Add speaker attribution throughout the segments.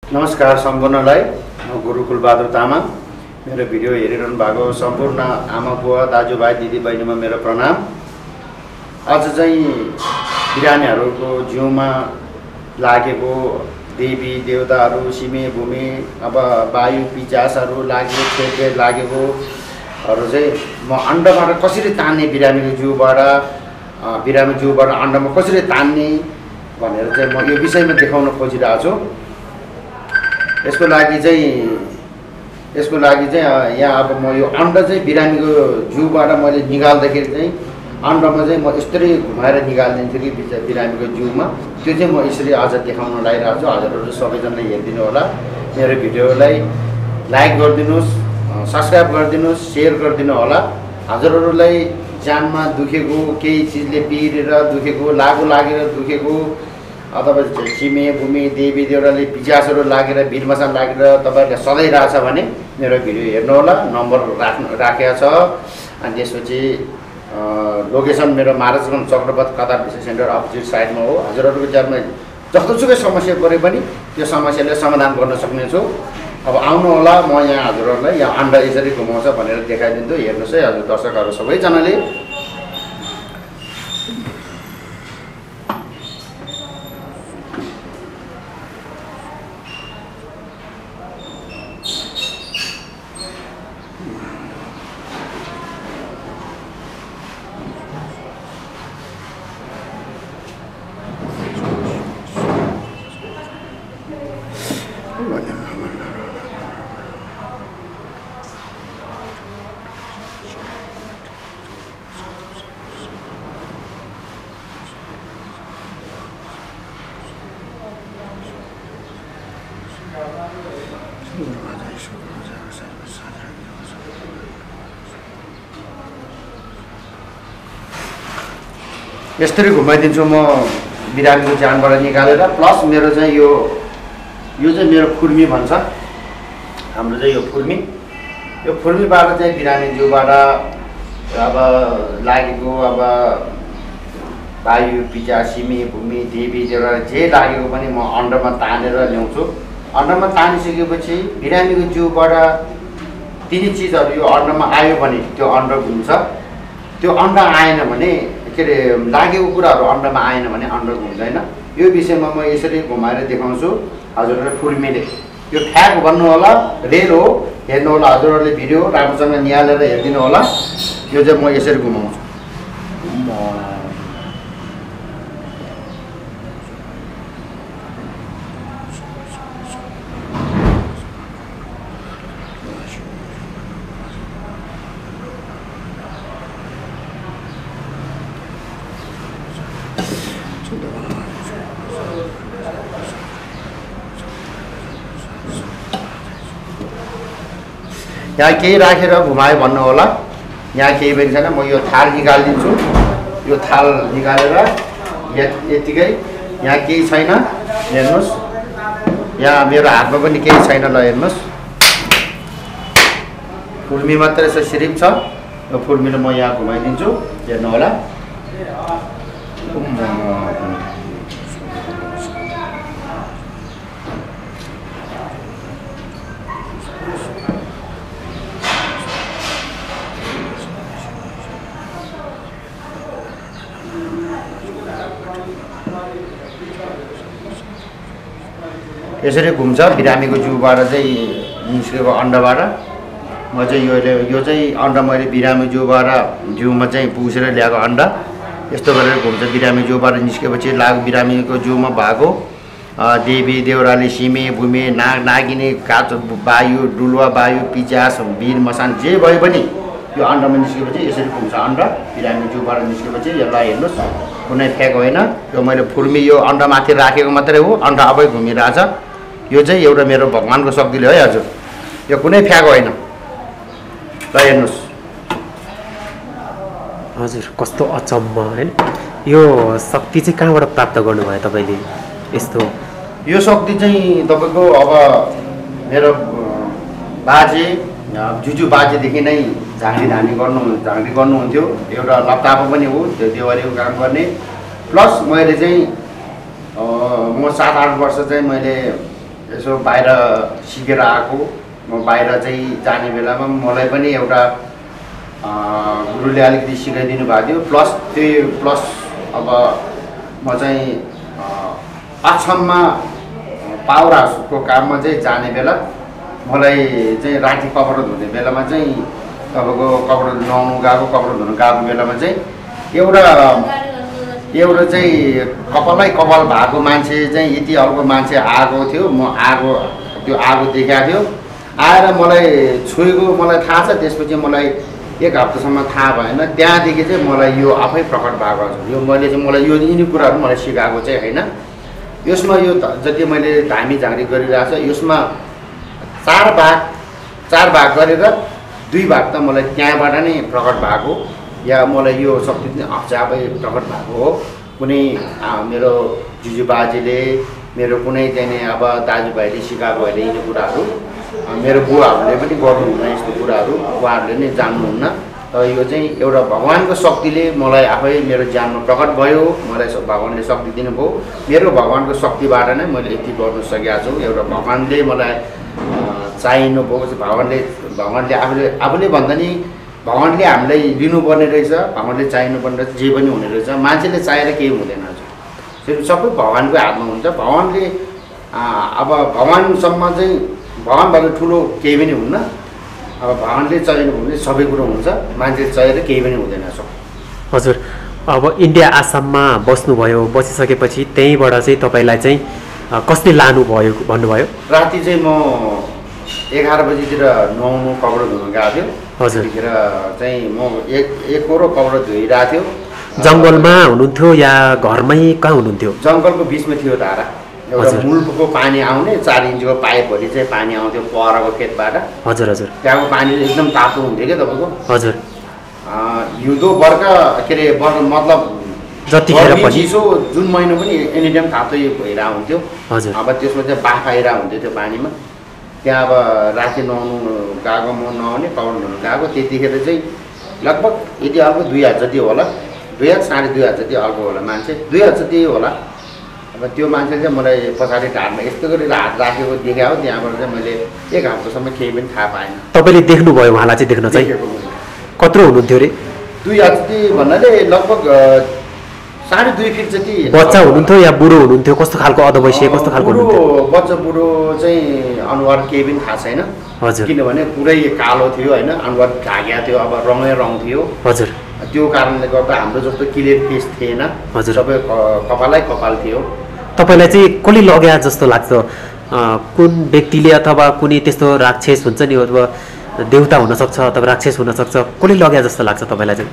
Speaker 1: नमस्कार सम्पूर्णलाई म गुरुकुल बहादुर तामाङ। मेरो भिडियो हेरिरहनु भएको सम्पूर्ण आमा बुवा दाजुभाइ दिदीबहिनीमा मेरो प्रणाम। आज चाहिँ बिरामीहरूको जिउमा लागेको देवी देवताहरू सिमे भूमि अब वायु पिचासहरू लागेको छेके लागेकोहरू चाहिँ म अण्डबाट कसरी तान्ने बिरामीको जिउबाट अण्डमा कसरी तान्ने भनेर चाहिँ म यो विषयमा देखाउन खोजिरहेको छु। यसको लागि चाहिँ यहाँ अब म यो अण्ड चाहिँ बिरामीको जिउबाट मैले निकाल्दाखेरि चाहिँ अण्डमा चाहिँ म यसरी घुमाएर निकालिदिन्छु कि बिरामीको जिउमा। त्यो चाहिँ म यसरी आज देखाउन लागिरहेको छु। हजुरहरू सबैजनाले हेरिदिनु होला। मेरो भिडियोलाई लाइक गरिदिनुहोस्, सब्सक्राइब गरिदिनुहोस्, सेयर गरिदिनु होला। हजुरहरूलाई जानमा दुखेको केही चिजले पिरेर दुखेको लागेर दुखेको अथवा सिमे भूमि देवी देउराले पिचासहरू लागेर भिरमसान लागेर तपाईँहरूले सधाइरहेछ भने मेरो भिडियो हेर्नु होला। नम्बर राखेको छ। अनि त्यसपछि लोकेसन मेरो महाराजगञ्ज चक्रपथ कतार विशेष सेन्टर अपोजिट साइडमा हो। हजुरहरूको जानमा जस्तोसुकै समस्या परे पनि त्यो समस्याले समाधान गर्न सक्नेछु। अब आउनु होला। म यहाँ हजुरहरूलाई यहाँ अण्डा यसरी घुमाउँछ भनेर देखाइदिन्छु। हेर्नुहोस् है हजुर दर्शकहरू सबैजनाले। यसरी घुमाइदिन्छु म बिरामीको ज्यानबाट निकालेर। प्लस मेरो चाहिँ यो चाहिँ मेरो फुर्मी भन्छ हाम्रो चाहिँ यो फुर्मीबाट चाहिँ बिरामी जिउबाट अब लागेको अब वायु पिचा सिमी भूमि देवी देउरा जे लागेको पनि म अण्डमा तानेर ल्याउँछु। अण्डमा तानिसकेपछि बिरामीको जिउबाट तिनी चिजहरू यो अण्डमा आयो भने त्यो अण्ड घुम्छ। त्यो अण्ड आएन भने के अरे लागेको कुराहरू अण्डमा आएन भने अण्ड घुम्दैन। यो विषयमा म यसरी घुमाएर देखाउँछु हजुरहरूले। फुर्मीले यो ठ्याक भन्नु होला, रेल हो, हेर्नु होला। हजुरहरूले भिडियो राम्रोसँग निहालेर हेरिदिनु होला। यो चाहिँ म यसरी घुमाउँछु। यहाँ केही राखेर घुमायो भन्नु होला। यहाँ केही पनि छैन। म यो थाल निकालिदिन्छु। यो थाल निकालेर यतिकै यहाँ केही छैन हेर्नुहोस्। यहाँ मेरो हातमा पनि केही छैन ल हेर्नुहोस्। फुर्मी मात्रै छ, सिरिप छ। यो फुर्मीले म यहाँ घुमाइदिन्छु हेर्नु होला। यसरी घुम्छ बिरामीको जिउबाट चाहिँ निस्केको अण्डबाट। म चाहिँ यो चाहिँ अण्डा मैले बिरामी जिउमा चाहिँ पुसेर ल्याएको अण्डा यस्तो गरेर घुम्छ। बिरामी जिउबाट निस्केपछि बिरामीको जिउमा भएको देवी देउराली सिमे भूमि नागिने काँचो वायु डुलुवा वायु पिचास भिर मसान जे भए पनि यो अण्डामा निस्केपछि यसरी घुम्छ। अण्डा बिरामी जिउबाट निस्केपछि यसलाई हेर्नुहोस् कुनै फ्याक होइन। यो मैले फुर्मी यो अण्डा माथि राखेको मात्रै हो। अण्डा अबै घुमिरहेछ। यो चाहिँ एउटा मेरो भगवानको शक्तिले है हजुर। यो कुनै फ्याक होइन। ल हेर्नुहोस्
Speaker 2: हजुर कस्तो अचम्म हैन। यो शक्ति चाहिँ कहाँबाट प्राप्त गर्नुभयो तपाईँले यस्तो?
Speaker 1: यो शक्ति चाहिँ तपाईँको अब मेरो बाजे जुजु बाजेदेखि नै झाँक्री गर्नुहुन्थ्यो। एउटा लप्तापा पनि हो, देवारीको काम गर्ने। प्लस मैले चाहिँ म 7-8 वर्ष चाहिँ मैले यसो बाहिर सिकेर आएको म बाहिर चाहिँ जाने बेलामा मलाई पनि एउटा गुरुले अलिकति सिकाइदिनु भएको थियो प्लस अब म चाहिँ आछाममा पावर हाउसको काममा चाहिँ जाने बेला मलाई चाहिँ राति कपडा धुने बेलामा चाहिँ तपाईँको कपडा नुहाउनु गएको कपडा धुनु गएको बेलामा चाहिँ एउटा चाहिँ कपाल भएको मान्छे चाहिँ यति अर्को मान्छे आएको थियो म त्यो आगो देखाएको थियो आएर मलाई छोएको मलाई थाहा छ त्यसपछि मलाई 1 हप्तासम्म थाहा भएन त्यहाँदेखि चाहिँ मलाई यो आफै प्रकट भएको छ यो मलाई यो यिनी कुराहरू मलाई सिकाएको चाहिँ होइन यसमा यो जति मैले धामी झाँक्री गरिरहेको छ यसमा 4 भाग गरेर 2 भाग त मलाई त्यहाँबाट नै प्रकट भएको या मलाई यो शक्ति चाहिँ आफै प्रकट भएको हो कुनै मेरो जुजु बाजेले मेरो कुनै चाहिँ अब दाजुभाइले सिकाएको होइन यिनी कुराहरू मेरो बुवाहरूले पनि गर्नुहुन्न यस्तो कुराहरू उहाँहरूले नै जान्नुहुन्न तर यो चाहिँ एउटा भगवानको शक्तिले मलाई आफै मेरो ज्ञानमा प्रकट भयो मलाई भगवानले शक्ति दिनुभयो मेरो भगवानको शक्तिबाट नै मैले यति गर्नु सकेको छु एउटा भगवानले मलाई चाहिनु भयो भगवानले आफूले भन्दा नि भगवानले हामीलाई लिनुपर्ने रहेछ भगवानले चाहिनुपर्ने रहेछ जे पनि हुने रहेछ मान्छेले चाहेर केही हुँदैन सबै भगवानको हातमा हुन्छ भगवानले अब भगवानसम्म चाहिँ भगवानभन्दा ठुलो केही पनि हुन्न अब भगवानले चाहिनु भने सबै कुरो हुन्छ मान्छेले चाहेर केही पनि हुँदैन
Speaker 2: हजुर अब इन्डिया आसाममा बस्नुभयो बसिसकेपछि त्यहीँबाट चाहिँ तपाईँलाई चाहिँ कसले लानुभयो भन्नुभयो
Speaker 1: राति चाहिँ म 11 बजीतिर नुहाउनु कपडा धुनु गएको थियो
Speaker 2: हजुर
Speaker 1: त्यतिखेर चाहिँ म एक कोरो कपडा धोइरहेको थियो
Speaker 2: जङ्गलमा हुनुहुन्थ्यो या घरमै कहाँ हुनुहुन्थ्यो
Speaker 1: जङ्गलको बिचमा थियो धारा एउटा मुल्कको पानी आउने 4 इन्चको पाइपभरि चाहिँ पानी आउँथ्यो परको खेतबाट
Speaker 2: हजुर हजुर
Speaker 1: त्यहाँको पानी एकदम तातो हुन्थ्यो क्या तपाईँको
Speaker 2: हजुर
Speaker 1: हिउँदो बर्खा के अरे मतलब
Speaker 2: जतिखेर पनि
Speaker 1: चिसो जुन महिना पनि एनी टाइम तातै भइरहेको हुन्थ्यो
Speaker 2: हजुर
Speaker 1: अब त्यसमा चाहिँ बाफ आइरहेको हुन्थ्यो त्यो पानीमा त्यहाँ अब राति नुहाउनु गएको म नुहाउने कपडा धुनु गएको त्यतिखेर चाहिँ लगभग यति अर्को 2 हात जति होला 2 हात 2.5 हात जति अर्को होला मान्छे 2 हात जति होला अब त्यो मान्छे चाहिँ मलाई पछाडि ढाडमा यस्तो गरेर हात राखेको देखायो त्यहाँबाट चाहिँ मैले 1 हप्तासम्म केही पनि थाहा पाएन
Speaker 2: तपाईँले देख्नुभयो उहाँलाई चाहिँ देख्न चाहिँ कत्रो हुनुहुन्थ्यो अरे
Speaker 1: 2 हात जति भन्नाले लगभग 2.5 फिट जति
Speaker 2: बच्चा हुनुहुन्थ्यो या बुढो हुनुहुन्थ्यो कस्तो खालको अधवैश्य कस्तो खालको हुनुहुन्थ्यो
Speaker 1: बच्चा बुढो चाहिँ अनुहार केही पनि थाहा छैन
Speaker 2: हजुर
Speaker 1: किनभने पुरै कालो थियो होइन अनुहार ढाकिया थियो अब रङै रङ थियो
Speaker 2: हजुर
Speaker 1: त्यो कारणले गर्दा हाम्रो जस्तो क्लियर फेस थिएन
Speaker 2: हजुर
Speaker 1: सबै कपालै कपाल थियो
Speaker 2: तपाईँलाई चाहिँ कसले लग्या जस्तो लाग्छ कुन व्यक्तिले अथवा कुनै त्यस्तो राक्षस हुन्छ नि अथवा देउता हुनसक्छ अथवा राक्षस हुनसक्छ कसले लग्या जस्तो लाग्छ तपाईँलाई चाहिँ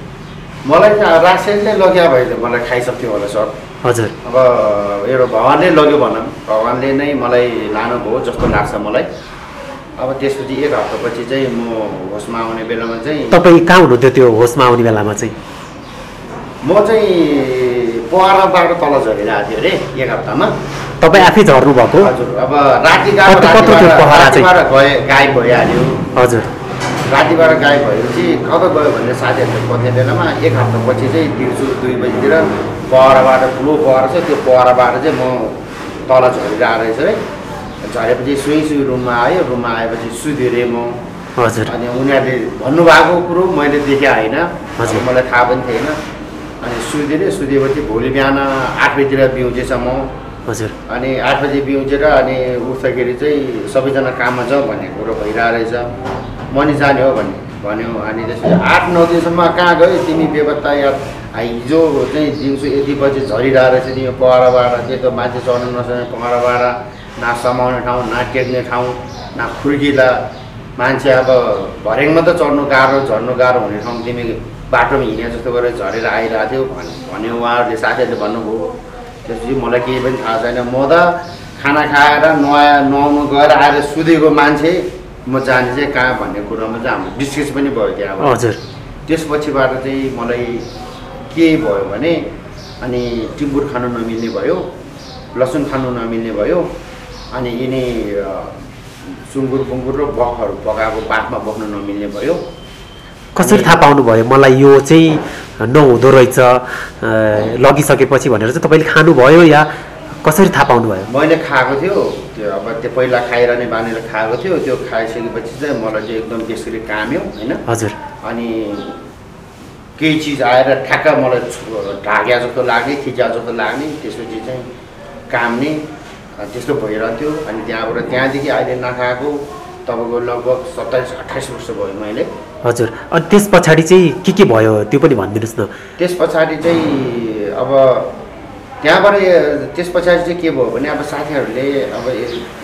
Speaker 1: मलाई राक्षसले लग्या भए त मलाई खाइसक्थ्यो होला सर
Speaker 2: हजुर
Speaker 1: अब एउटा भगवानले लग्यो भनौँ भगवानले नै मलाई लानुभयो जस्तो लाग्छ मलाई अब त्यसपछि 1 हप्तापछि चाहिँ म होसमा आउने बेलामा चाहिँ
Speaker 2: तपाईँ कहाँ हुनुहुन्थ्यो त्यो होसमा आउने बेलामा चाहिँ
Speaker 1: म चाहिँ पोखराबाट तल झरिरहेको थियो अरे 1 हप्तामा
Speaker 2: तपाईँ आफै झर्नु भएको
Speaker 1: हजुर अब रातिबाट गायब भइहाल्यो
Speaker 2: हजुर
Speaker 1: रातिबाट गायब भएपछि कब गयो भनेर साथीहरूले खोज्ने बेलामा 1 हप्तापछि चाहिँ दिउँसो 2 बजीतिर पोखराबाट ठुलो पोखरा छ त्यो पोखराबाट चाहिँ म तल झरिरहेको रहेछ है झरेपछि सुई रुममा आयो रुममा आएपछि सुत्यो अरे म
Speaker 2: हजुर
Speaker 1: अनि उनीहरूले भन्नुभएको कुरो मैले देखेँ होइन मलाई थाहा पनि थिएन अनि सुतेपछि भोलि बिहान 8 बजीतिर बिउजेछ म
Speaker 2: हजुर
Speaker 1: अनि 8 बजी बिउजेर अनि उठ्दाखेरि चाहिँ सबैजना काममा जाउँ भन्ने कुरो भइरहेको रहेछ म नि जाने हो भन्यो अनि त्यसपछि 8-9 दिनसम्म कहाँ गयो तिमी बेपत्ता या हिजो चाहिँ दिउँसो यति बजी झरिरहेको रहेछ तिमी पोखराबाट त्यो त मान्छे चढ्नु नसक्ने पोखराबाट न समाउने ठाउँ न टेक्ने ठाउँ न खुर्किला मान्छे अब भर्याङमा त चढ्नु गाह्रो झर्नु गाह्रो हुने ठाउँ तिमी बाटोमा हिँडे जस्तो गरेर झरेर आइरहेको थियो भन्यो उहाँहरूले साथीहरूले भन्नुभयो त्यसपछि मलाई केही पनि थाहा छैन म त खाना खाएर नुहाउनु गएर आएर सुतेको मान्छे म जाने चाहिँ कहाँ भन्ने कुरामा चाहिँ हाम्रो डिस्कस पनि भयो त्यहाँ
Speaker 2: हजुर
Speaker 1: त्यसपछिबाट चाहिँ मलाई के भयो भने अनि टिम्बुर खानु नमिल्ने भयो लसुन खानु नमिल्ने भयो अनि यिनी सुँगुर बुङ्गुर र बखहरू पकाएको बाटमा बस्नु नमिल्ने भयो
Speaker 2: कसरी थाहा पाउनुभयो मलाई यो चाहिँ नहुँदो रहेछ लगिसकेपछि भनेर चाहिँ तपाईँले खानुभयो या कसरी थाहा पाउनुभयो?
Speaker 1: मैले खाएको थियो त्यो, अब त्यो पहिला खाइरहने बानीले खाएको थियो, त्यो खाइसकेपछि चाहिँ मलाई चाहिँ एकदम त्यसरी काम्यो होइन।
Speaker 2: हजुर।
Speaker 1: अनि केही चिज आएर ठ्याक्क मलाई ढाक्या जस्तो लाग्ने, थिच्या जस्तो लाग्ने, त्यसपछि चाहिँ काम्ने त्यस्तो भइरहन्थ्यो। अनि त्यहाँदेखि अहिले नखाएको तपाईँको लगभग 27-28 वर्ष भयो मैले।
Speaker 2: हजुर। अनि त्यस पछाडि चाहिँ के भयो त्यो पनि भनिदिनुहोस् न।
Speaker 1: त्यस पछाडि चाहिँ अब त्यहाँबाट त्यस पछाडि चाहिँ के भयो भने अब साथीहरूले अब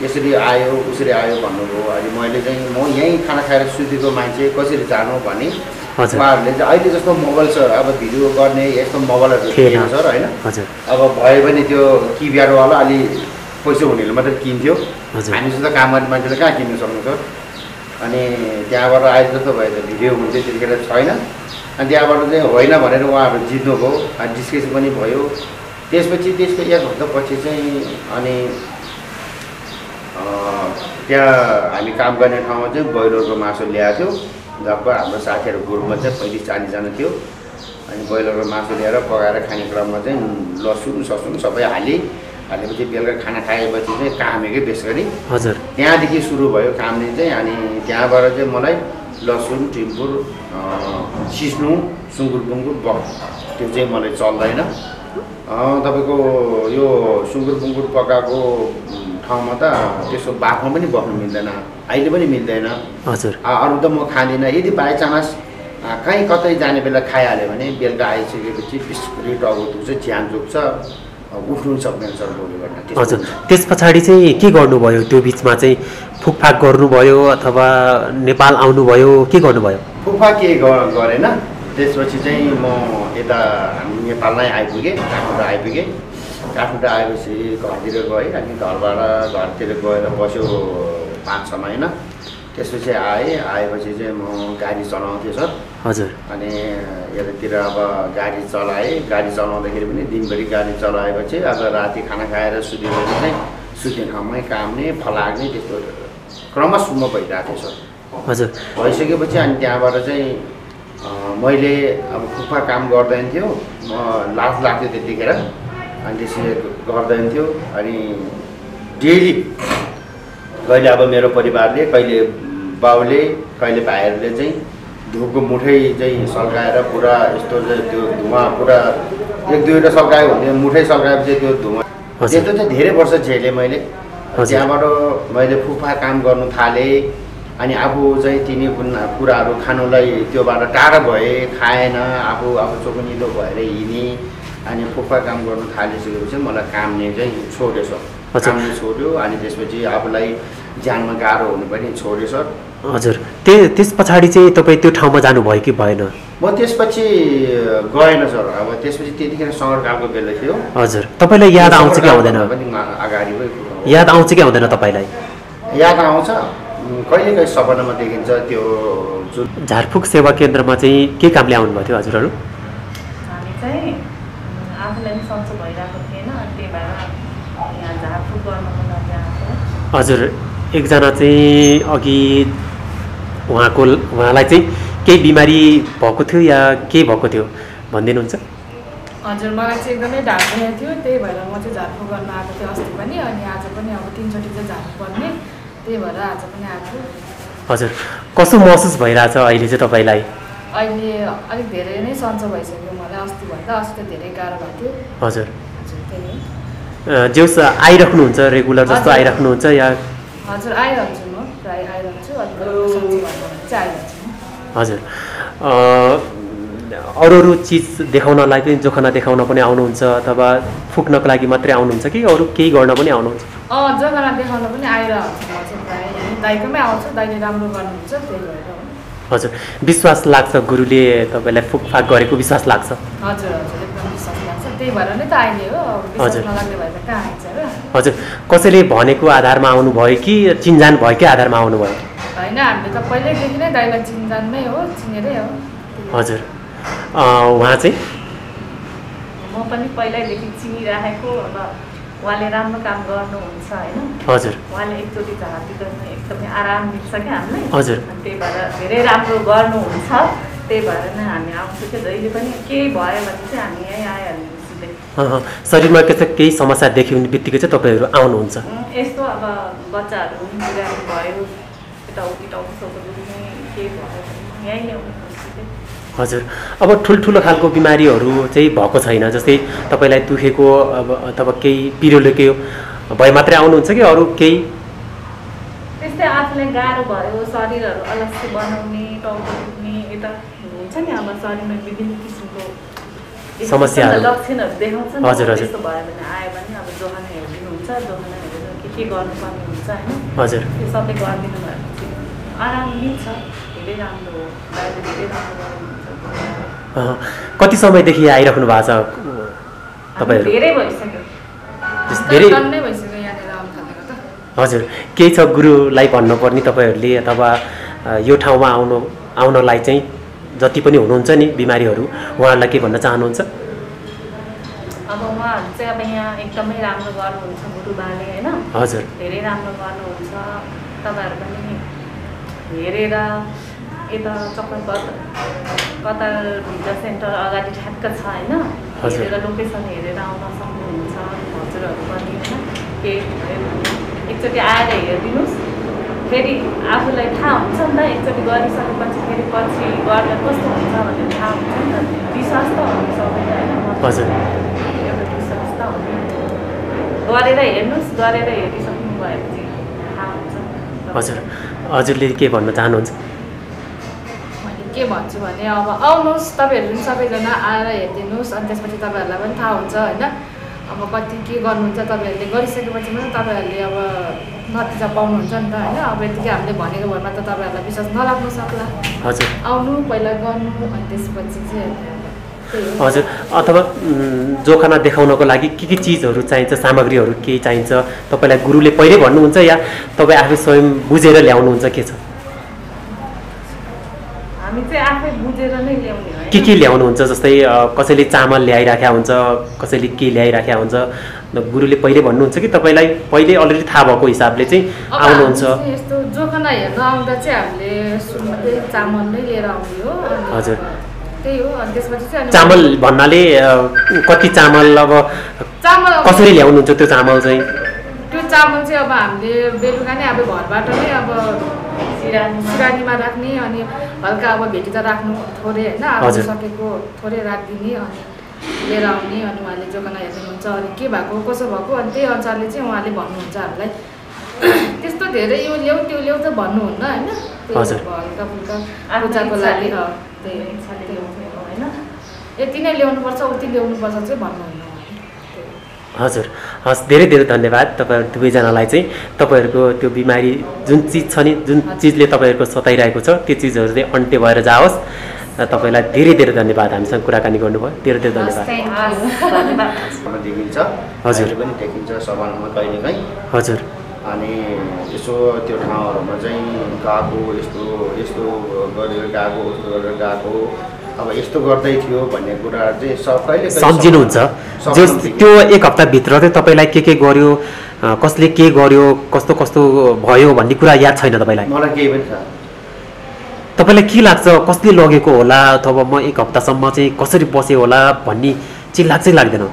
Speaker 1: यसरी आयो उसरी आयो भन्नुभयो। अहिले मैले चाहिँ म यहीँ खाना खाएर सुतेको मान्छे कसरी जानु भने उहाँहरूले चाहिँ अहिले जस्तो मोबाइल छ, अब भिडियो गर्ने यस्तो मोबाइलहरू थिएन सर होइन। अब भयो भने त्यो किप्याडवाला अलि पैसा हुनेले मात्रै किन्थ्यो, हामी जस्तो काम गर्ने मान्छेले कहाँ किन्नु सक्नु सर। अनि त्यहाँबाट अहिले जस्तो भयो त भिडियो हुन्थ्यो त्यतिखेर छैन। अनि त्यहाँबाट चाहिँ होइन भनेर उहाँहरू जित्नुभयो, अनि डिस्कसन पनि भयो। त्यसपछि त्यसको 1 हप्तापछि चाहिँ अनि त्यहाँ हामी काम गर्ने ठाउँमा चाहिँ ब्रोइलरको मासु ल्याएको थियो। लगभग हाम्रो साथीहरू ग्रुपमा चाहिँ 35-40 जना थियो। अनि ब्रोइलरको मासु ल्याएर पकाएर खाने क्रममा चाहिँ लसुन ससुन सबै हालेपछि बेलुका खाना खाएपछि चाहिँ कामेकै बेस गरी।
Speaker 2: हजुर।
Speaker 1: त्यहाँदेखि सुरु भयो काम्ने चाहिँ। अनि त्यहाँबाट चाहिँ मलाई लसुन टिम्पुर सिस्नु सुँगुर बुङ्गुर त्यो चाहिँ मलाई चल्दैन। तपाईँको यो सुँगुर बुङ्गुर पकाएको ठाउँमा त त्यसको बाफमा पनि बस्नु मिल्दैन, अहिले पनि मिल्दैन।
Speaker 2: हजुर।
Speaker 1: अरू त म खाँदिनँ। यदि बाइचान्स कहीँ कतै जाने बेला खाइहाल्यो भने बेलुका आइसकेपछि बिस्कुट टाउको दुख्छ, ज्यान दुख्छ, उठ्नु सक्दैन सर भोलिबाट।
Speaker 2: हजुर। त्यस पछाडि चाहिँ के गर्नुभयो? त्यो बिचमा चाहिँ फुकफाक गर्नुभयो अथवा नेपाल आउनुभयो, के गर्नुभयो?
Speaker 1: फुकफाक के गरेन। त्यसपछि चाहिँ म यता हामी नेपालमै आइपुगेँ, काठमाडौँ आइपुगेँ। काठमाडौँ आएपछि घरतिर गएँ। अनि घरतिर गएर बस्यो 5-6 महिना। त्यसपछि आएपछि चाहिँ म गाडी चलाउँथेँ सर।
Speaker 2: हजुर।
Speaker 1: अनि यतातिर अब गाडी चलाएँ। गाडी चलाउँदाखेरि पनि दिनभरि गाडी चलाएपछि अब राति खाना खाएर सुतेपछि चाहिँ सुत्ने ठाउँमै काम्ने फलाग्ने त्यस्तो क्रमशः भइरहेको थियो सर।
Speaker 2: हजुर।
Speaker 1: भइसकेपछि अनि त्यहाँबाट चाहिँ मैले अब फुफा काम गर्दैन थियो, म लाज लाग्थ्यो त्यतिखेर। अनि त्यसरी गर्दैन थियो। अनि डेली कहिले अब मेरो परिवारले, कहिले बाउले, कहिले भाइहरूले चाहिँ धुपको मुठै चाहिँ सल्काएर पुरा यस्तो चाहिँ त्यो धुवा पुरा 1-2वटा सल्कायो भने मुठै सल्काएपछि त्यो धुवा त्यस्तो चाहिँ धेरै वर्ष झेलेँ मैले। त्यहाँबाट मैले फुफा काम गर्नु थालेँ। अनि आफू चाहिँ तिनी कुराहरू खानुलाई त्योबाट टाढा भए, खाएन, आफू चोखनिलो भएर हिँडेँ। अनि फुफा काम गर्नु थालिसकेपछि मलाई काम्ने चाहिँ छोड्यो सर। काम्ने छोड्यो। अनि त्यसपछि आफूलाई ज्यानमा गाह्रो हुनु पनि छोड्यो सर।
Speaker 2: हजुर। त्यस पछाडि चाहिँ तपाईँ त्यो ठाउँमा जानुभयो कि भएन?
Speaker 1: म त्यसपछि गएन सर। अब त्यसपछि त्यतिखेर सङ्कटकालको बेला थियो।
Speaker 2: हजुर। तपाईँलाई याद आउँछ कि आउँदैन?
Speaker 1: अगाडि
Speaker 2: याद आउँछ कि आउँदैन तपाईँलाई?
Speaker 1: याद आउँछ, कहिले कहिले सपनामा देखिन्छ त्यो जुन
Speaker 2: झारफुक सेवा केन्द्रमा चाहिँ के कामले आउनुभएको थियो हजुरहरू?
Speaker 3: हामी चाहिँ आफूलाई पनि सन्चो भइरहेको थिएन, अनि त्यही भएर यहाँ झारफुक गर्नको लागि आएको।
Speaker 2: हजुर। एकजना चाहिँ अघि उहाँलाई चाहिँ केही बिमारी भएको थियो या के भएको थियो भनिदिनुहुन्छ?
Speaker 4: हजुर, मलाई चाहिँ एकदमै ढाड दुखेको थियो, त्यही भएर म चाहिँ झारफुक गर्न आएको थिएँ अस्ति पनि। अनि आज पनि अब 3 चोटि चाहिँ झारफुक गर्ने, त्यही भएर आज पनि आएको।
Speaker 2: हजुर। कस्तो महसुस भइरहेछ अहिले चाहिँ तपाईँलाई?
Speaker 4: अहिले अलिक धेरै नै सन्चो भइसक्यो मलाई अस्तिभन्दा। अस्ति त धेरै गाह्रो भएको थियो।
Speaker 2: हजुर।
Speaker 4: हजुर, त्यही हो।
Speaker 2: जेउस आइराख्नुहुन्छ रेगुलर जस्तो आइराख्नुहुन्छ या?
Speaker 4: हजुर, आइरहन्छु म, प्रायः आइरहन्छु। अलिक सन्चो भयो भने चाहिँ आइरहन्छु म।
Speaker 2: हजुर। अरू चिज देखाउनलाई पनि, जोखाना देखाउन पनि आउनुहुन्छ अथवा फुक्नको लागि मात्रै आउनुहुन्छ कि अरू केही गर्न पनि आउनुहुन्छ?
Speaker 4: जोखाना देखाउन पनि आइरहन्छु म चाहिँ प्रायः। दाइकोमै आउँछु, दाइले राम्रो गर्नुहुन्छ, त्यही भएर हो।
Speaker 2: हजुर। विश्वास लाग्छ गुरुले तपाईँलाई फुकफाक गरेको विश्वास लाग्छ?
Speaker 4: हजुर हजुर, एकदम विश्वास लाग्छ। त्यही भएर नै त अहिले हो, विश्वास नलाग्ने भए त कहाँ आइन्छ र।
Speaker 2: हजुर। कसैले भनेको आधारमा आउनुभयो कि चिनजान भएकै आधारमा आउनुभयो?
Speaker 4: होइन, हामीले त पहिल्यैदेखि नै दाइलाई चिनजानमै हो, चिनेरै हो।
Speaker 2: हजुर। उहाँ चाहिँ?
Speaker 3: म पनि पहिल्यैदेखि चिनिराखेको। अब उहाँले राम्रो काम गर्नुहुन्छ होइन।
Speaker 2: हजुर।
Speaker 3: उहाँले एकचोटि झारफुक गर्न एकदमै आराम मिल्छ क्या हामीलाई।
Speaker 2: हजुर।
Speaker 3: त्यही भएर धेरै राम्रो गर्नुहुन्छ, त्यही भएर नै हामी आउँछौँ क्या जहिले पनि। केही भयो भने चाहिँ हामी यहीँ आइहाल्नु सिधै।
Speaker 2: शरीरमा केही समस्या देख्यो भने बित्तिकै चाहिँ तपाईँहरू आउनुहुन्छ?
Speaker 3: यस्तो अब बच्चाहरू पनि बिरामी भयो, यताउति टाउको दुख्ने केही भयो यहीँ ल्याउनु पर्छ।
Speaker 2: हजुर, अब ठुल्ठुलो खालको बिमारीहरू चाहिँ भएको छैन, जस्तै तपाईँलाई दुखेको अब अथवा केही पिरियडकै भए मात्रै आउनुहुन्छ कि अरू केही?
Speaker 3: त्यस्तै आफूलाई गाह्रो भयो, शरीरहरू अलस्सी बनाउने, टाउको दुख्ने, यता हुन्छ नि अब शरीरमा विभिन्न किसिमको
Speaker 2: समस्याहरू
Speaker 3: लक्षणहरू देखाउँछ नि।
Speaker 2: हजुर हजुर।
Speaker 3: त्यस्तो भयो भने आयो भने अब जोखाना हेरिदिनुहुन्छ, जोखाना हेरेर के गर्नुपर्ने हुन्छ होइन,
Speaker 2: हजुर,
Speaker 3: त्यो सबै गरिदिनु भएपछि आराम मिल्छ, धेरै राम्रो हो, बाहिर धेरै राम्रो गर्नुहुन्छ।
Speaker 2: कति समयदेखि आइराख्नु भएको छ तपाईँहरू?
Speaker 3: धेरै भइसक्यो,
Speaker 2: धेरै
Speaker 4: नै भइसक्यो यहाँनिर आउनु थालेको त।
Speaker 2: हजुर, केही छ गुरुलाई भन्नुपर्ने तपाईँहरूले अथवा यो ठाउँमा आउनलाई चाहिँ जति पनि हुनुहुन्छ नि बिमारीहरू उहाँहरूलाई के भन्न चाहनुहुन्छ?
Speaker 3: अब उहाँहरू चाहिँ अब यहाँ एकदमै राम्रो गर्नुहुन्छ गुरुबाले होइन।
Speaker 2: हजुर,
Speaker 3: धेरै राम्रो गर्नुहुन्छ, तपाईँहरू पनि हेरेर यता चक्कर कतार भिजा सेन्टर अगाडि ठ्याक्क छ होइन, हेरेर लोकेसन हेरेर आउन सक्नुहुन्छ हजुरहरू पनि होइन। केही भयो भने एकचोटि आएर हेरिदिनुहोस्, फेरि आफूलाई थाहा हुन्छ नि त, एकचोटि गरिसकेपछि फेरि पछि गर्दा कस्तो हुन्छ भनेर थाहा हुन्छ नि त। विश्वास त हुनु सबैलाई होइन,
Speaker 2: हजुर,
Speaker 3: एउटा विश्वास त हुनु। गरेर हेर्नुहोस्, गरेर हेरिसक्नु भएपछि थाहा हुन्छ।
Speaker 2: हजुर, हजुरले के भन्न चाहनुहुन्छ?
Speaker 4: मैले के भन्छु भने अब आउनुहोस् तपाईँहरू पनि सबैजना आएर हेरिदिनुहोस्, अनि त्यसपछि तपाईँहरूलाई पनि थाहा हुन्छ होइन। अब कति के गर्नुहुन्छ तपाईँहरूले गरिसकेपछि मात्रै तपाईँहरूले अब नतिजा पाउनुहुन्छ नि त होइन। अब यतिकै हामीले भनेको भरमा त तपाईँहरूलाई विश्वास नलाग्नु सक्ला।
Speaker 2: हजुर,
Speaker 4: आउनु पहिला गर्नु अनि त्यसपछि चाहिँ
Speaker 2: हजुर, अथवा जोखाना देखाउनको लागि के चिजहरू चाहिन्छ, सामग्रीहरू के चाहिन्छ तपाईँलाई गुरुले पहिल्यै भन्नुहुन्छ या तपाईँ आफै स्वयं बुझेर ल्याउनुहुन्छ, के छ?
Speaker 3: हामी चाहिँ आफै बुझेर नै ल्याउने हो।
Speaker 2: के ल्याउनुहुन्छ? जस्तै कसैले चामल ल्याइराखेका हुन्छ, कसैले के ल्याइराखेका हुन्छ, गुरुले पहिले भन्नुहुन्छ कि तपाईँलाई पहिले अलरेडी थाहा भएको हिसाबले चाहिँ आउनुहुन्छ?
Speaker 4: यस्तो जोखाना हेर्न आउँदा चाहिँ हामीले सुरुमा चाहिँ चामल नै लिएर आउने हो।
Speaker 2: हजुर,
Speaker 4: त्यही हो। अनि त्यसपछि चाहिँ
Speaker 2: चामल भन्नाले कति चामल, अब
Speaker 4: चामल
Speaker 2: कसरी ल्याउनुहुन्छ त्यो चामल चाहिँ?
Speaker 4: त्यो चामल चाहिँ अब हामीले बेलुका नै अब घरबाट नै अब सिरानीमा राख्ने, अनि हल्का अब भेटी त राख्नु थोरै होइन, अब सकेको थोरै राखिदिने, अनि लिएर आउने, अनि उहाँले जोखाना हेर्नुहुन्छ अनि के भएको कसो भएको, अनि त्यही अनुसारले चाहिँ उहाँले भन्नुहुन्छ हामीलाई। त्यस्तो धेरै यो ल्याऊ त्यो ल्याऊ त भन्नुहुन्न होइन, हल्का फुल्का पूजाको लागि होइन, यति नै ल्याउनुपर्छ उति ल्याउनुपर्छ चाहिँ भन्नुहुन्न।
Speaker 2: हजुर, हस्, धेरै धेरै धन्यवाद तपाईँहरू दुवैजनालाई चाहिँ। तपाईँहरूको त्यो बिमारी जुन चिज छ नि, जुन चिजले तपाईँहरूको सताइरहेको छ त्यो चिजहरू चाहिँ अन्त्य भएर जाओस्। तपाईँलाई धेरै धेरै धन्यवाद, हामीसँग कुराकानी गर्नुभयो, धेरै धेरै धन्यवाद।
Speaker 1: देखिन्छ,
Speaker 2: हजुर
Speaker 1: पनि देखिन्छ समानमा कहिलेकाहीँ।
Speaker 2: हजुर,
Speaker 1: अनि यसो त्यो ठाउँहरूमा चाहिँ गएको यस्तो यस्तो गरेर गएको, उस्तो गरेर गएको, अब यस्तो गर्दै थियो भन्ने कुराहरू चाहिँ सबैले
Speaker 2: सम्झिनुहुन्छ। त्यो एक हप्ताभित्र चाहिँ तपाईँलाई के गर्यो, कसले के गर्यो, कस्तो कस्तो भयो भन्ने कुरा याद छैन तपाईँलाई?
Speaker 1: मलाई केही पनि छ।
Speaker 2: तपाईँलाई के लाग्छ कसले लगेको होला, अथवा म एक हप्तासम्म चाहिँ कसरी बसेँ होला भन्ने चाहिँ लाग्छै लाग्दैन?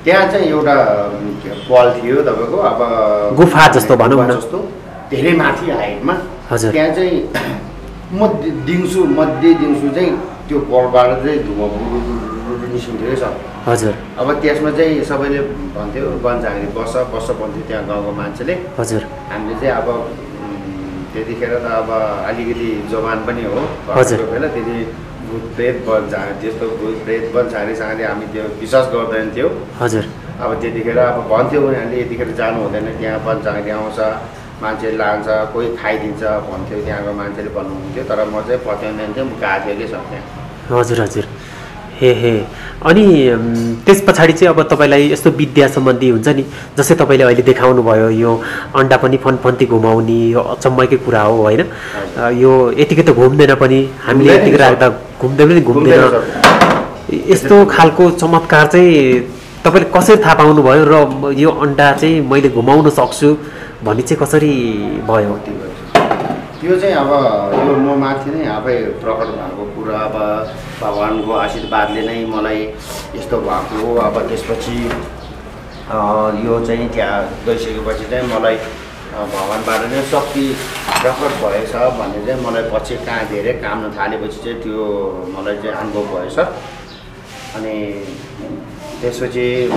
Speaker 1: त्यहाँ चाहिँ एउटा पल थियो तपाईँको, अब
Speaker 2: गुफा जस्तो भनौँ न,
Speaker 1: जस्तो धेरै माथि हाइटमा।
Speaker 2: हजुर,
Speaker 1: त्यहाँ चाहिँ मध्य दिउँसो चाहिँ त्यो पलबाट चाहिँ धुवा निस्किन्थ्यो है सर।
Speaker 2: हजुर,
Speaker 1: अब त्यसमा चाहिँ सबैले भन्थ्यो वनझाङ्गी बस्छ भन्थ्यो त्यहाँ गाउँको मान्छेले।
Speaker 2: हजुर,
Speaker 1: हामीले चाहिँ अब त्यतिखेर त अब अलिकति जवान पनि हो, बेला त्यति भूत प्रेत त्यस्तो भूत प्रेत वनझाङ्गी हामी त्यो विश्वास गर्दैन थियो।
Speaker 2: हजुर,
Speaker 1: अब त्यतिखेर अब भन्थ्यो उनीहरूले यतिखेर जानु हुँदैन, त्यहाँ वनझाङ्गी आउँछ, मान्छे लान्छ, कोही खाइदिन्छ भन्थ्यो त्यहाँको मान्छेले भन्नुहुन्थ्यो। तर म चाहिँ पत्याउँदैन थिएँ, म गएको थिएँ कि सर त्यहाँ।
Speaker 2: हजुर, हजुर, हे अनि त्यस पछाडि चाहिँ अब तपाईँलाई यस्तो विद्या सम्बन्धी हुन्छ नि, जस्तै तपाईँले अहिले देखाउनु भयो यो अन्डा पनि फन्फन्ती घुमाउने, यो अचम्मकै कुरा हो होइन। यो यतिकै त घुम्दैन पनि, हामीले यतिकै राख्दा घुम्दैन। यस्तो खालको चमत्कार चाहिँ तपाईँले कसरी थाहा पाउनुभयो र यो अन्डा चाहिँ मैले घुमाउन सक्छु भन्ने चाहिँ कसरी भयो?
Speaker 1: त्यो चाहिँ अब यो म माथि नै आफै प्रकट भएको कुरा अब भगवान्को आशीर्वादले नै मलाई यस्तो भएको हो। अब त्यसपछि यो चाहिँ त्यहाँ गइसकेपछि चाहिँ मलाई भगवान्बाट नै शक्ति प्रकट भएछ भन्ने चाहिँ मलाई पछि कहाँ धेरै काम थालेपछि चाहिँ त्यो मलाई चाहिँ अनुभव भएछ। अनि त्यसपछि म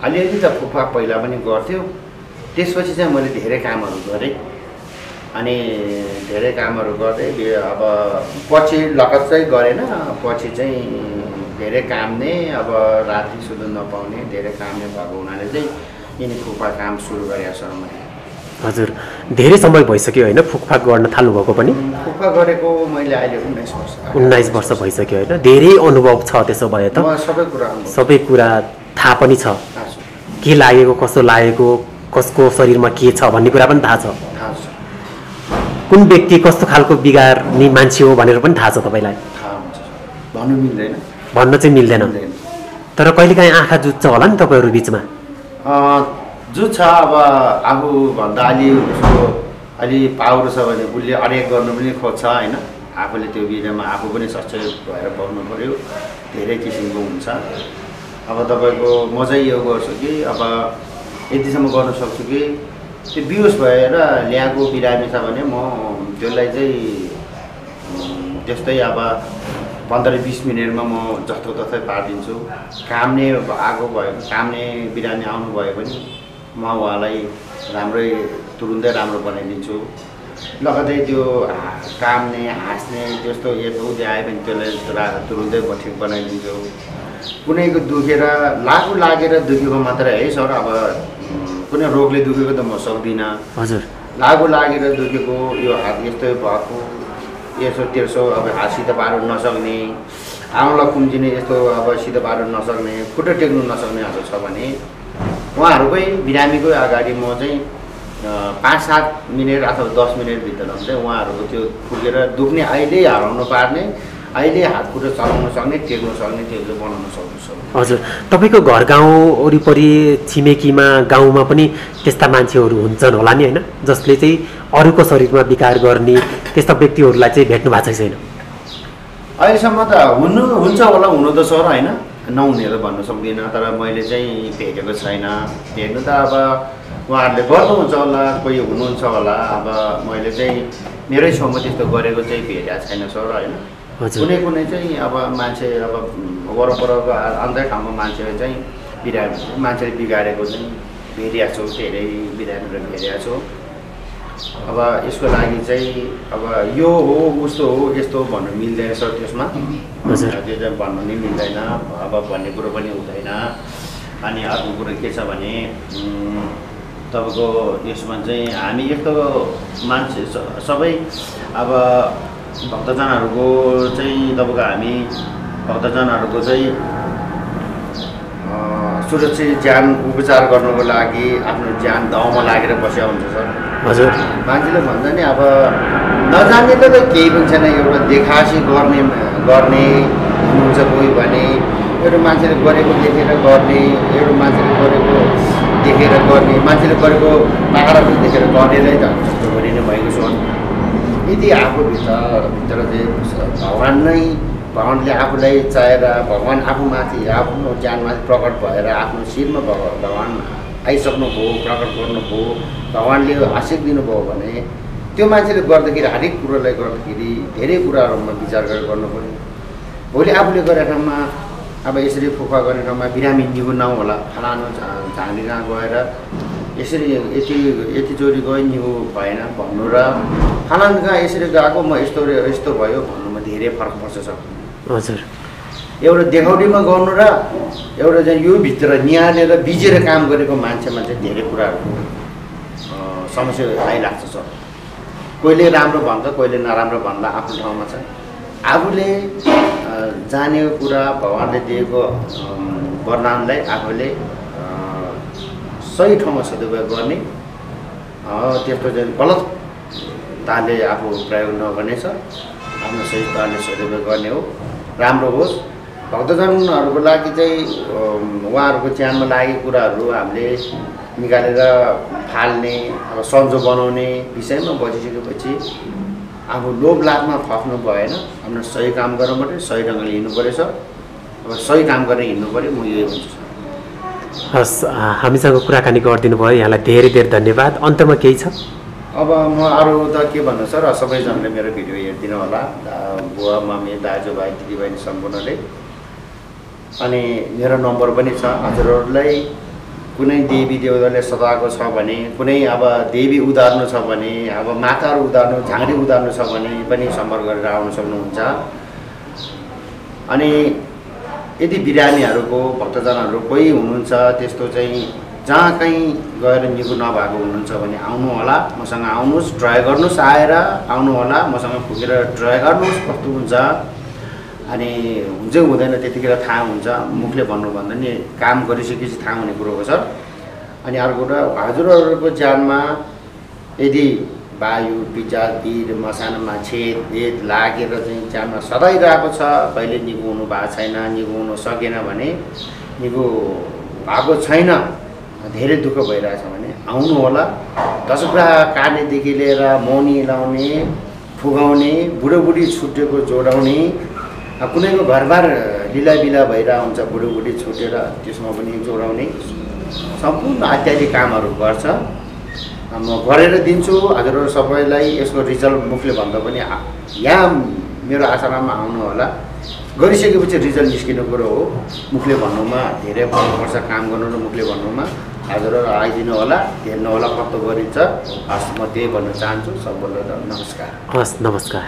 Speaker 1: अलिअलि त फुफा पहिला पनि गर्थ्यो, त्यसपछि चाहिँ मैले धेरै कामहरू गरेँ। अनि धेरै कामहरू गर्दै अब पछि लगत्तै गरेन, पछि चाहिँ धेरै काम नै अब राति सुत्नु नपाउने धेरै काम नै भएको हुनाले चाहिँ यिनी फुफा काम सुरु गरेको छ मैले।
Speaker 2: हजुर, धेरै समय भइसक्यो होइन फुकफाक गर्न थाल्नुभएको पनि?
Speaker 1: फुफा गरेको मैले अहिले 19 वर्ष।
Speaker 2: 19 वर्ष भइसक्यो होइन, धेरै अनुभव छ त्यसो भए त? सबै कुरा थाहा पनि छ, के लागेको कसो लागेको कसको शरीरमा के छ भन्ने कुरा पनि थाहा छ। कुन व्यक्ति कस्तो खालको बिगार्ने मान्छे हो भनेर पनि थाहा छ तपाईँलाई?
Speaker 1: भन्नु मिल्दैन,
Speaker 2: भन्न चाहिँ मिल्दैन। तर कहिलेकाहीँ आँखा जुत्छ होला नि तपाईँहरू बिचमा?
Speaker 1: जुत्छ, अब आफूभन्दा अलि पावर छ भने उसले अनेक गर्नु पनि खोज्छ होइन। आफूले त्यो विषयमा आफू पनि सचेत भएर बस्नु पऱ्यो, धेरै किसिमको हुन्छ। अब तपाईँको म चाहिँ यो गर्छु कि अब यतिसम्म गर्न सक्छु कि त्यो बिहोस भएर ल्याएको बिरामी छ भने म त्यसलाई चाहिँ त्यस्तै अब 15-20 मिनटमा म जस्तो तस्तै पारिदिन्छु। काम्ने आएको भयो, काम्ने बिरामी आउनु भयो भने म उहाँलाई राम्रै तुरुन्तै राम्रो बनाइदिन्छु। लगतै त्यो काम्ने हाँस्ने त्यस्तो यताउति आयो भने त्यसलाई तुरुन्तै ठिक बनाइदिन्छु। कुनैको दुखेर लागेर दुखेको मात्रै है सर, अब कुनै रोगले दुखेको त म सक्दिनँ।
Speaker 2: हजुर,
Speaker 1: लागेर दुखेको यो हात यस्तो भएको यसो तेर्सो अब हात सिधा पार्नु नसक्ने, आउँला कुम्जिने यस्तो अब सिधा पार्नु नसक्ने, खुट्टा टेक्नु नसक्नेहरू छ भने उहाँहरूकै बिरामीकै अगाडि म चाहिँ 5-7 मिनट अथवा 10 मिनटभित्रमा चाहिँ उहाँहरूको त्यो पुगेर दुख्ने अहिले हराउनु पार्ने, अहिले हात खुट्टा चलाउन सक्ने, टेक्नु सक्ने त्यो चाहिँ बनाउन सक्छु।
Speaker 2: हजुर, तपाईँको घर गाउँ वरिपरि छिमेकीमा गाउँमा पनि त्यस्ता मान्छेहरू हुन्छन् होला नि होइन, जसले चाहिँ अरूको शरीरमा विकार गर्ने त्यस्ता व्यक्तिहरूलाई चाहिँ भेट्नु भएको छैन?
Speaker 1: अहिलेसम्म त हुन्छ होला, हुनु त सर होइन, नहुने त भन्न सक्दिनँ। तर मैले चाहिँ भेटेको छैन। भेट्नु त अब उहाँहरूले गर्नुहुन्छ होला, कोही हुनुहुन्छ होला। अब मैले चाहिँ मेरै छेउमा त्यस्तो गरेको चाहिँ भेटेको छैन सर होइन। कुनै चाहिँ अब मान्छे अब वरपरको अन्य ठाउँको मान्छेले चाहिँ मान्छेले बिगारेको चाहिँ भेटिएको छु, धेरै बिरामीहरू भेटिएको छु। अब यसको लागि चाहिँ अब यो हो उस्तो हो यस्तो भन्नु मिल्दैन सर त्यसमा।
Speaker 2: हजुर,
Speaker 1: त्यो चाहिँ भन्नु नै मिल्दैन, अब भन्ने कुरो पनि हुँदैन। अनि अर्को कुरो के छ भने तपाईँको यसमा चाहिँ हामी यस्तो मान्छे सबै अब भक्तजनहरूको चाहिँ तपाईँको हामी भक्तजनहरूको चाहिँ सुरक्षित ज्यान उपचार गर्नको लागि आफ्नो ज्यान दाउमा लागेर बसेका हुन्छ सर।
Speaker 2: हजुर,
Speaker 1: मान्छेले भन्छ नि अब नजान्ने त केही पनि छैन, एउटा देखासी गर्ने हुनुहुन्छ कोही भने, एउटा मान्छेले गरेको देखेर गर्ने, एउटा मान्छेले गरेको देखेर गर्ने, मान्छेले गरेको पाराहरू देखेर गर्नेलाई त जस्तो गरी नै भएको छ। यदि आफूभित्र चाहिँ भगवान्ले आफूलाई चाहेर भगवान् आफूमाथि आफ्नो ज्यानमाथि प्रकट भएर आफ्नो शिरमा भगवान् आइसक्नुभयो, प्रकट गर्नुभयो, भगवान्ले आशीष दिनुभयो भने त्यो मान्छेले गर्दाखेरि हरेक कुरोलाई गर्दाखेरि धेरै कुराहरूमा विचार गरेर गर्नु पऱ्यो। भोलि आफूले गरेको ठाउँमा अब यसरी फुफा गर्ने ठाउँमा बिरामी निगो नहोला, फलानु झाँडी कहाँ गएर यसरी यतिचोटि गयो निगो भएन भन्नु र फलानु कहाँ यसरी गएको म यस्तो भयो भन्नुमा धेरै फरक पर्छ सर।
Speaker 2: हजुर,
Speaker 1: एउटा देखाउनेमा गर्नु र एउटा चाहिँ यो भित्र निहालेर बिजेर काम गरेको मान्छेमा चाहिँ धेरै कुराहरूको समस्या आइरहेको छ सर। कोहीले राम्रो भन्छ, कोहीले नराम्रो भन्दा आफ्नो ठाउँमा छ। आफूले जानेको कुरा भगवान्ले दिएको वरदानलाई आफूले सही ठाउँमा सदुपयोग गर्ने, त्यस्तो चाहिँ गलत तालले आफू प्रयोग नगर्ने छ, आफ्नो सही तालले सदुपयोग गर्ने हो, राम्रो होस्। भक्तजनहरूको लागि चाहिँ उहाँहरूको ज्यानमा लागेको कुराहरू हामीले निकालेर फाल्ने अब सन्जो बनाउने विषयमा बसिसकेपछि अब लोभ लाभमा फस्नु भएन। आफ्नो सही काम गर्नु पऱ्यो, सही ढङ्गले हिँड्नु परेछ। अब सही काम गरेर हिँड्नु पऱ्यो, म यही भन्छु।
Speaker 2: हस्, हामीसँग कुराकानी गरिदिनु भयो, यहाँलाई धेरै धेरै धन्यवाद। अन्तमा केही छ?
Speaker 1: अब म अरू त के भन्नु सर, सबैजनाले मेरो भिडियो हेरिदिनु होला, बुवा मम्मी दाजुभाइ दिदीबहिनी सम्पूर्णले। अनि मेरो नम्बर पनि छ, हजुरहरूलाई कुनै देवी देवताले सताएको छ भने, कुनै अब देवी उदार्नु छ भने, अब माताहरू उदार्नु, झाँक्री उदार्नु छ भने पनि सम्पर्क गरेर आउन सक्नुहुन्छ। अनि यदि बिरामीहरूको भक्तजनहरू कोही हुनुहुन्छ त्यस्तो चाहिँ जहाँ कहीँ गएर निको नभएको हुनुहुन्छ भने आउनु होला, मसँग आउनुहोस्, ट्राई गर्नुहोस्, आएर आउनु होला, मसँग पुगेर ट्राई गर्नुहोस् कस्तो हुन्छ। अनि हुन्छ हुँदैन त्यतिखेर थाहा हुन्छ, मुखले भन्नुभन्दा नि काम गरिसकेपछि थाहा हुने कुरो हो सर। अनि अर्को कुरा, हजुरहरूको ज्यानमा यदि वायु पिचार भिर मसानामा छेद भेद लागेर चाहिँ ज्यानमा सताइरहेको छ, कहिले निको हुनु भएको छैन, निको हुनु सकेन भने, निको भएको छैन, धेरै दुःख भइरहेछ भने आउनु होला। दशग्रा काट्नेदेखि लिएर मौनी लाउने, फुगाउने, बुढोबुढी छुटेको जोडाउने, कुनैको घरबार लिलाबिला भइरहेको हुन्छ, बुढोबुढी छुटेर त्यसमा पनि जोडाउने, सम्पूर्ण इत्यादि कामहरू गर्छ। म गरेर दिन्छु हजुरहरू सबैलाई। यसको रिजल्ट मुखले भन्दा पनि यहाँ मेरो आश्रममा आउनु होला, गरिसकेपछि रिजल्ट निस्किने कुरो हो। मुखले भन्नुमा धेरै पर्छ, काम गर्नु र मुखले भन्नुमा। हजुरहरू आइदिनु होला, हेर्नु होला कस्तो गरिन्छ। हस्, म त्यही भन्न चाहन्छु। सबैलाई नमस्कार।
Speaker 2: हस्, नमस्कार।